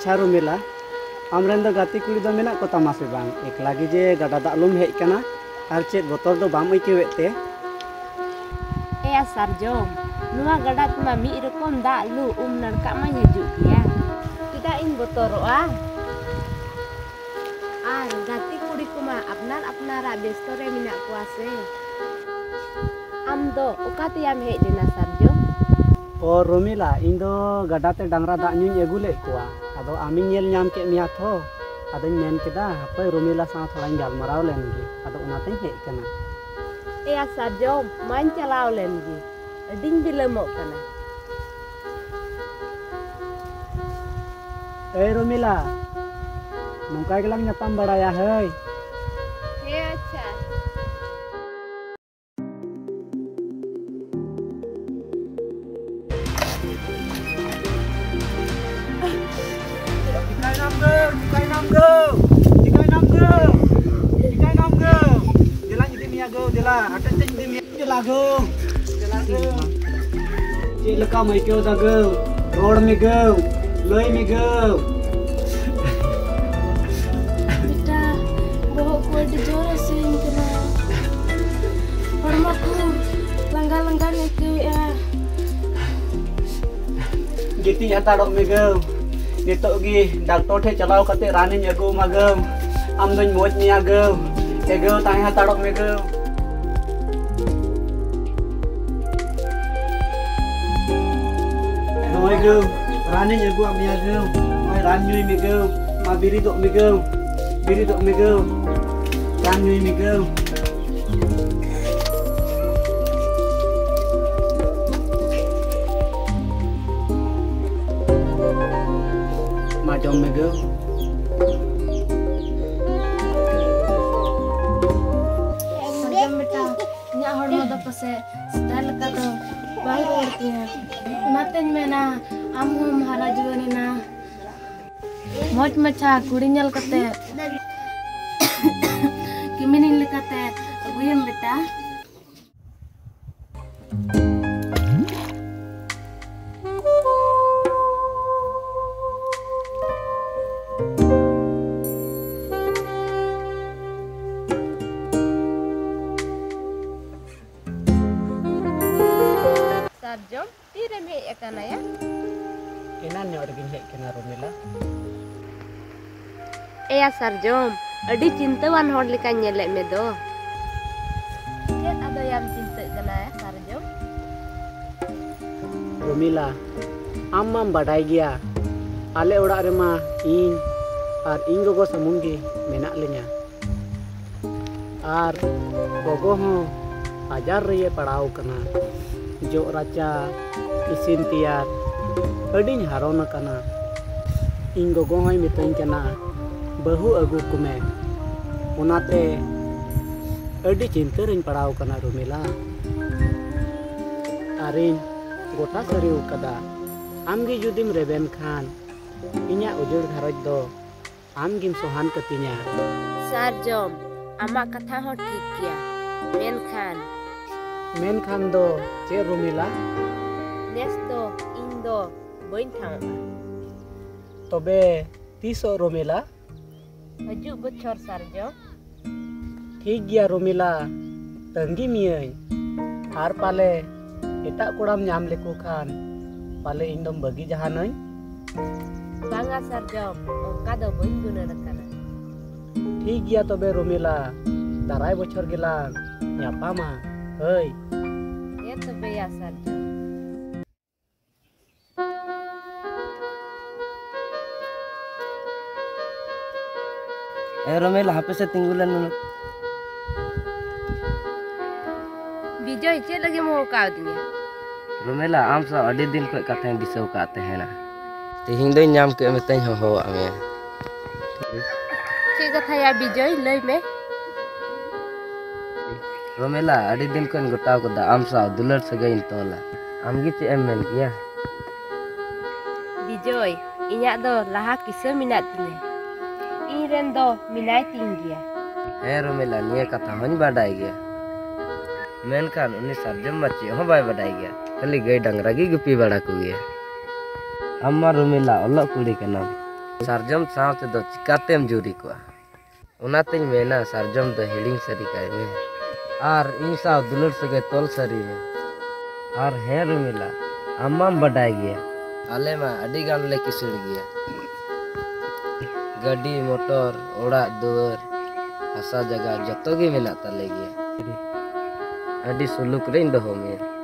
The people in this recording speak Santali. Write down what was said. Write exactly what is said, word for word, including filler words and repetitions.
ᱦᱮᱸ ᱨᱩᱢᱤᱞᱟ, ᱟᱢᱨᱮᱱ ᱫᱚ ᱜᱟᱛᱮ ᱠᱩᱲᱤ ᱫᱚ ᱢᱮᱱᱟᱜ ᱠᱚ ᱛᱟᱢᱟ ᱥᱮ ᱵᱟᱝ? ᱮᱠᱞᱟ ᱜᱮ ᱡᱮ ᱜᱟᱰᱟ ᱫᱟᱜ ᱞᱩᱢ ᱦᱮᱡ ᱠᱟᱱᱟ, ᱟᱨ ᱪᱮᱫ ᱵᱚᱛᱚᱨ ᱫᱚ ᱵᱟᱢ ᱟᱹᱭᱠᱟᱹᱣᱮᱫ ᱛᱮ? ᱮᱭᱟ ᱥᱟᱨᱡᱚᱢ, ᱱᱚᱣᱟ ᱜᱟᱰᱟ ᱛᱮᱢᱟ ᱢᱤᱫ ᱨᱚᱠᱚᱢ ᱫᱟᱜ ᱞᱩ ᱩᱢ ᱱᱟᱲᱠᱟᱜ ᱢᱟᱧ ᱦᱤᱡᱩᱜ ᱜᱮᱭᱟ᱾ ᱪᱮᱫᱟᱜ ᱤᱧ ᱵᱚᱛᱚᱨᱚᱜᱼᱟ? ᱟᱨ ᱜᱟᱛᱮ ᱠᱩᱲᱤ ᱠᱚᱢᱟ ᱟᱯᱱᱟᱨ ᱟᱯᱱᱟᱨᱟᱜ ᱵᱮᱥᱛᱚ ᱨᱮ ᱢᱮᱱᱟᱜ ᱠᱚᱣᱟ ᱥᱮ᱾ ᱟᱢ ᱫᱚ ᱚᱠᱟ ᱛᱮᱭᱟᱢ ᱦᱮᱡ ᱞᱮᱱᱟ ᱥᱟᱨᱡᱚᱢ? ᱚ ᱨᱚᱢᱤᱞᱟ, ᱤᱧ ᱫᱚ ᱜᱟᱰᱟ ᱛᱮ ᱰᱟᱝᱨᱟ ᱫᱟᱜ ᱧᱩᱧ ᱟᱹᱜᱩ ᱞᱮᱫ ᱠᱚᱣᱟ᱾ ᱟᱫᱚ ᱟᱢᱤᱧ ᱧᱮᱞ ᱧᱟᱢ ᱠᱮᱫ ᱢᱮᱭᱟ ᱛᱷᱚ, ᱟᱫᱚᱧ ᱢᱮᱱ ᱠᱮᱫᱟ ᱦᱟᱯᱮ ᱨᱚᱢᱤᱞᱟ ᱥᱟᱶ ᱛᱷᱚᱲᱟᱧ ᱜᱟᱞᱢᱟᱨᱟᱣ ᱞᱮᱱ ᱜᱮ, ᱟᱫᱚ ᱚᱱᱟᱛᱮᱧ ᱦᱮᱡ ᱠᱟᱱᱟ᱾ ᱮᱭᱟ ᱥᱟᱨᱡᱚᱢ, ᱢᱟᱧ ᱪᱟᱞᱟᱣ ᱞᱮᱱ ᱜᱮ, ᱟᱹᱰᱤᱧ ᱵᱤᱞᱚᱢᱚᱜ ᱠᱟᱱᱟ᱾ ᱮᱭ ᱨᱚᱢᱤᱞᱟ, ᱱᱚᱝᱠᱟ ᱜᱮᱞᱟᱝ ᱧᱟᱯᱟᱢ ᱵᱟᱲᱟᱭᱟ ᱦᱟᱹᱭ᱾ ᱦᱮᱸ ᱟᱪᱪᱷᱟ᱾ ᱪᱤᱠᱟᱭᱱᱟᱢ ᱜᱳ? ᱪᱤᱠᱟᱭᱱᱟᱢ ᱜᱳ? ᱪᱤᱠᱟᱭᱱᱟᱢ ᱜᱳ? ᱪᱤᱠᱟᱭᱱᱟᱢ ᱜᱳ? ᱫᱮᱞᱟᱧ ᱤᱫᱤ ᱢᱮᱭᱟ ᱜᱳ, ᱫᱮᱞᱟ, ᱟᱴᱮᱫ ᱛᱮᱧ ᱤᱫᱤ ᱢᱮᱭᱟ᱾ ᱫᱮᱞᱟ ᱜᱳ, ᱫᱮᱞᱟ ᱜᱳ᱾ ᱪᱮᱫ ᱞᱮᱠᱟᱢ ᱟᱹᱭᱠᱟᱹᱣ ᱫᱟ ᱜᱳ? ᱨᱚᱲ ᱢᱮ ᱜᱳ, ᱞᱟᱹᱭ ᱢᱮ ᱜᱳ᱾ ᱵᱮᱴᱟ, ᱵᱚᱦᱚᱜ ᱠᱚ ᱟᱹᱰᱤ ᱡᱳᱨ ᱦᱟᱹᱥᱩᱧ ᱠᱟᱱᱟ᱾ ᱦᱚᱲᱢᱚ ᱠᱚ ᱞᱟᱸᱜᱟ ᱞᱟᱸᱜᱟᱧ ᱟᱹᱭᱠᱟᱹᱣᱮᱫᱼᱟ᱾ ᱜᱤᱛᱤᱡ ᱦᱟᱛᱟᱲᱚᱜ ᱢᱮ ᱜᱳ᱾ ᱱᱤᱛᱚᱜ ᱜᱮ ᱰᱟᱠᱛᱚᱨ ᱴᱷᱮᱱ ᱪᱟᱞᱟᱣ ᱠᱟᱛᱮ ᱨᱟᱱᱤᱧ ᱟᱹᱜᱩ ᱟᱢᱟ ᱜᱳ᱾ ᱟᱢ ᱫᱚᱧ ᱢᱚᱡᱽ ᱢᱮᱭᱟ ᱜᱳ᱾ ᱮ ᱜᱳ, ᱛᱟᱦᱮᱸ ᱦᱟᱛᱟᱲᱚᱜ ᱢᱮ ᱜᱳ᱾ ᱱᱚᱜᱼᱚᱭ ᱜᱳ, ᱨᱟᱱᱤᱧ ᱟᱹᱜᱩᱣᱟᱜ ᱢᱮᱭᱟ ᱜᱳ᱾ ᱱᱚᱜᱼᱚᱭ ᱨᱟᱱ ᱧᱩᱭ ᱢᱮ ᱜᱳ᱾ ᱢᱟ ᱵᱤᱨᱤᱫᱚᱜ ᱢᱮ ᱜᱳ᱾ ᱵᱤᱨᱤᱫᱚᱜ ᱢᱮ ᱜᱳ᱾ ᱨᱟᱱ ᱧᱩᱭ ᱢᱮ ᱜᱳ᱾ ᱢᱟ ᱡᱚᱢ ᱢᱮ ᱜᱳ᱾ ᱥᱟᱨᱡᱚᱢ ᱵᱮᱴᱟ, ᱤᱧᱟᱹᱜ ᱦᱚᱲᱢᱚ ᱫᱚ ᱯᱟᱥᱮ ᱥᱮᱫᱟᱭ ᱞᱮᱠᱟ ᱫᱚ ᱵᱟᱭ ᱨᱩᱣᱟᱹᱲ ᱛᱤᱧᱟ᱾ ᱚᱱᱟᱛᱮᱧ ᱢᱮᱱᱟ, ᱟᱢ ᱦᱚᱸᱢ ᱦᱟᱨᱟ ᱡᱩᱣᱟᱹᱱ ᱮᱱᱟ᱾ ᱢᱚᱡᱽ ᱢᱟᱪᱷᱟ ᱠᱩᱲᱤ ᱧᱮᱞ ᱠᱟᱛᱮ ᱠᱤᱢᱤᱱᱤᱧ ᱞᱮᱠᱟᱛᱮ ᱟᱹᱜᱩᱭᱮᱢ ᱵᱮᱴᱟ᱾ ᱥᱟᱨᱡᱚᱢ ᱛᱤᱨᱮᱢ ᱦᱮᱡ ᱟᱠᱟᱱᱟᱭᱟ? ᱮᱱᱟᱱ ᱧᱚᱜ ᱨᱮᱜᱮᱧ ᱦᱮᱡ ᱠᱟᱱᱟ, ᱨᱚᱢᱤᱞᱟ᱾ ᱮᱭᱟ ᱥᱟᱨᱡᱚᱢ, ᱟᱹᱰᱤ ᱪᱤᱱᱛᱟᱹᱣᱟᱱ ᱦᱚᱲ ᱞᱮᱠᱟᱧ ᱧᱮᱞᱮᱫ ᱢᱮ ᱫᱚ᱾ ᱪᱮᱫ ᱟᱫᱚᱭᱟᱢ ᱪᱤᱱᱛᱟᱹᱜ ᱠᱟᱱᱟ ᱥᱟᱨᱡᱚᱢ? ᱨᱚᱢᱤᱞᱟ, ᱟᱢ ᱢᱟᱢ ᱵᱟᱰᱟᱭ ᱜᱮᱭᱟ, ᱟᱞᱮ ᱚᱲᱟᱜ ᱨᱮᱢᱟ ᱤᱧ ᱟᱨ ᱤᱧ ᱜᱚᱜᱚ ᱥᱩᱢᱩᱝ ᱜᱮ ᱢᱮᱱᱟᱜ ᱞᱤᱧᱟ᱾ ᱟᱨ ᱜᱚᱜᱚ ᱦᱚᱸ ᱟᱡᱟᱨ ᱨᱮᱭᱮ ᱯᱟᱲᱟᱣ ᱠᱟᱱᱟ᱾ ᱡᱚᱜ ᱨᱟᱪᱟ, ᱤᱥᱤᱱ ᱛᱮᱭᱟᱨ, ᱟᱹᱰᱤᱧ ᱦᱟᱨᱚᱱ ᱟᱠᱟᱱᱟ᱾ ᱤᱧ ᱜᱚᱜᱚ ᱦᱚᱸᱭ ᱢᱤᱛᱟᱹᱧ ᱠᱟᱱᱟ, "ᱵᱟᱹᱦᱩ ᱟᱹᱜᱩ ᱠᱚᱢᱮ᱾" ᱚᱱᱟᱛᱮ ᱟᱹᱰᱤ ᱪᱤᱱᱛᱟᱹ ᱨᱮᱧ ᱯᱟᱲᱟᱣ ᱠᱟᱱᱟ, ᱨᱩᱢᱤᱞᱟ᱾ ᱟᱨᱤᱧ ᱜᱚᱴᱟ ᱥᱟᱹᱨᱤ ᱟᱠᱟᱫᱟ, ᱟᱢᱜᱮ ᱡᱩᱫᱤᱢ ᱨᱮᱵᱮᱱ ᱠᱷᱟᱱ, ᱤᱧᱟᱹᱜ ᱩᱡᱟᱹᱲ ᱜᱷᱟᱨᱚᱸᱡᱽ ᱫᱚ ᱟᱢ ᱜᱮᱢ ᱥᱚᱦᱟᱱ ᱠᱟᱹᱛᱤᱧᱟ᱾ ᱥᱟᱨᱡᱚᱢ, ᱟᱢᱟᱜ ᱠᱟᱛᱷᱟ ᱦᱚᱸ ᱴᱷᱤᱠ ᱜᱮᱭᱟ, ᱢᱮᱱᱠᱷᱟᱱ ᱢᱮᱱᱠᱷᱟᱱ ᱫᱚ ᱪᱮᱫ, ᱨᱩᱢᱤᱞᱟ? ᱱᱮᱥ ᱫᱚ ᱤᱧ ᱫᱚ ᱵᱟᱹᱧ ᱴᱷᱟᱶᱚᱜᱼᱟ᱾ ᱛᱚᱵᱮ ᱛᱤᱥᱚᱜ, ᱨᱩᱢᱤᱞᱟ? ᱦᱤᱡᱩᱜ ᱵᱚᱪᱷᱚᱨ, ᱥᱟᱨᱡᱚᱢ᱾ ᱴᱷᱤᱠ ᱜᱮᱭᱟ ᱨᱚᱢᱤᱞᱟ, ᱛᱟᱺᱜᱤ ᱢᱤᱭᱟᱹᱧ᱾ ᱟᱨ ᱯᱟᱞᱮ ᱮᱴᱟᱜ ᱠᱚᱲᱟᱢ ᱧᱟᱢ ᱞᱮᱠᱚ ᱠᱷᱟᱱ ᱯᱟᱞᱮ ᱤᱧ ᱫᱚᱢ ᱵᱟᱹᱜᱤ ᱡᱟᱦᱟᱱᱟᱹᱧ? ᱵᱟᱝᱟ ᱥᱟᱨᱡᱚᱢ, ᱚᱱᱠᱟ ᱫᱚ ᱵᱟᱹᱧ ᱜᱩᱱᱟᱹᱱ ᱟᱠᱟᱱᱟ᱾ ᱴᱷᱤᱠ ᱜᱮᱭᱟ ᱛᱚᱵᱮ ᱨᱚᱢᱤᱞᱟ, ᱫᱟᱨᱟᱭ ᱵᱚᱪᱷᱚᱨ ᱜᱮᱞᱟᱝ ᱧᱟᱯᱟᱢᱟ᱾ ᱦᱟᱹᱭ᱾ ᱦᱮᱸ ᱛᱚᱵᱮᱭᱟ ᱥᱟᱨᱡᱚᱢ᱾ ᱮ ᱨᱚᱢᱮᱞ, ᱦᱟᱯᱮ ᱥᱮ ᱛᱤᱸᱜᱩ ᱞᱮᱱ ᱢᱮ᱾ ᱵᱤᱡᱚᱭ, ᱪᱮᱫ ᱞᱟᱹᱜᱤᱫ ᱮᱢ ᱦᱚᱦᱚ ᱠᱟᱣᱫᱤᱧᱟ? ᱨᱚᱢᱮᱞᱟ, ᱟᱢ ᱥᱟᱶ ᱟᱹᱰᱤ ᱫᱤᱱ ᱠᱷᱚᱱ ᱠᱟᱛᱷᱟᱧ ᱫᱤᱥᱟᱹᱣ ᱠᱟᱜ ᱛᱟᱦᱮᱱᱟ᱾ ᱛᱮᱦᱮᱧ ᱫᱚᱧ ᱧᱟᱢ ᱠᱮᱫ ᱢᱮᱛᱮᱧ ᱦᱚᱦᱚᱣᱟᱜ ᱢᱮᱭᱟ᱾ ᱪᱮᱫ ᱠᱟᱛᱷᱟᱭᱟ ᱵᱤᱡᱚᱭ, ᱞᱟᱹᱭ ᱢᱮ᱾ ᱨᱚᱢᱮᱞᱟ, ᱟᱹᱰᱤ ᱫᱤᱱ ᱠᱷᱚᱱ ᱜᱚᱴᱟᱣ ᱠᱟᱫᱟ ᱟᱢ ᱥᱟᱶ ᱫᱩᱞᱟᱹᱲ ᱥᱟᱹᱜᱟᱹᱭᱤᱧ ᱛᱚᱞᱟ᱾ ᱟᱢᱜᱮ ᱪᱮᱫ ᱮᱢ ᱢᱮᱱ ᱠᱮᱭᱟ? ᱵᱤᱡᱚᱭ, ᱤᱧᱟᱜ ᱫᱚ ᱞᱟᱦᱟ ᱠᱤᱥᱟᱹ ᱢᱮᱱᱟᱜ ᱛᱤᱧᱟᱹ᱾ ᱤᱧ ᱨᱮᱱ ᱫᱚ ᱢᱮᱱᱟᱭ ᱛᱤᱧ ᱜᱮᱭᱟ᱾ ᱦᱮᱸ ᱨᱚᱢᱮᱞᱟ, ᱱᱤᱭᱟᱹ ᱠᱟᱛᱷᱟ ᱦᱚᱸᱧ ᱵᱟᱰᱟᱭ ᱜᱮᱭᱟ᱾ ᱢᱮᱱᱠᱷᱟᱱ ᱩᱱᱤ ᱥᱟᱨᱡᱚᱢ ᱢᱟ ᱪᱮᱫ ᱦᱚᱸ ᱵᱟᱭ ᱵᱟᱰᱟᱭ ᱜᱮᱭᱟ, ᱠᱷᱟᱹᱞᱤ ᱜᱟᱹᱭ ᱰᱟᱝᱨᱟ ᱜᱮᱭ ᱜᱩᱯᱤ ᱵᱟᱲᱟ ᱠᱚᱜᱮᱭᱟ᱾ ᱟᱢ ᱢᱟ ᱨᱚᱢᱮᱞᱟ ᱚᱞᱚᱜ ᱠᱩᱲᱤ ᱠᱟᱱᱟᱢ᱾ ᱥᱟᱨᱡᱚᱢ ᱥᱟᱶ ᱛᱮᱫᱚ ᱪᱤᱠᱟᱛᱮᱢ ᱡᱩᱨᱤ ᱠᱚᱜᱼᱟ? ᱚᱱᱟᱛᱮᱧ ᱢᱮᱱᱟ, ᱥᱟᱨᱡᱚᱢ ᱫᱚ ᱦᱤᱲᱤᱧ ᱥᱟᱹᱨᱤ ᱠᱟᱭ ᱢᱮ ᱟᱨ ᱤᱧ ᱥᱟᱶ ᱫᱩᱞᱟᱹᱲ ᱥᱟᱹᱜᱟᱹᱭ ᱛᱚᱞ ᱥᱟᱹᱨᱤ ᱢᱮ᱾ ᱟᱨ ᱦᱮᱸ ᱨᱤᱢᱤᱞᱟ, ᱟᱢ ᱢᱟᱢ ᱵᱟᱰᱟᱭ ᱜᱮᱭᱟ, ᱟᱞᱮ ᱢᱟ ᱟᱹᱰᱤ ᱜᱟᱱ ᱞᱮ ᱠᱤᱥᱟᱹᱬ ᱜᱮᱭᱟ᱾ ᱜᱟᱹᱰᱤ, ᱢᱚᱴᱚᱨ, ᱚᱲᱟᱜ ᱫᱩᱣᱟᱹᱨ, ᱦᱟᱥᱟ ᱡᱟᱭᱜᱟ ᱡᱚᱛᱚ ᱜᱮ ᱢᱮᱱᱟᱜ ᱛᱟᱞᱮ ᱜᱮᱭᱟ᱾ ᱟᱹᱰᱤ ᱥᱩᱞᱩᱠ ᱨᱮᱧ ᱫᱚᱦᱚ ᱢᱮᱭᱟ᱾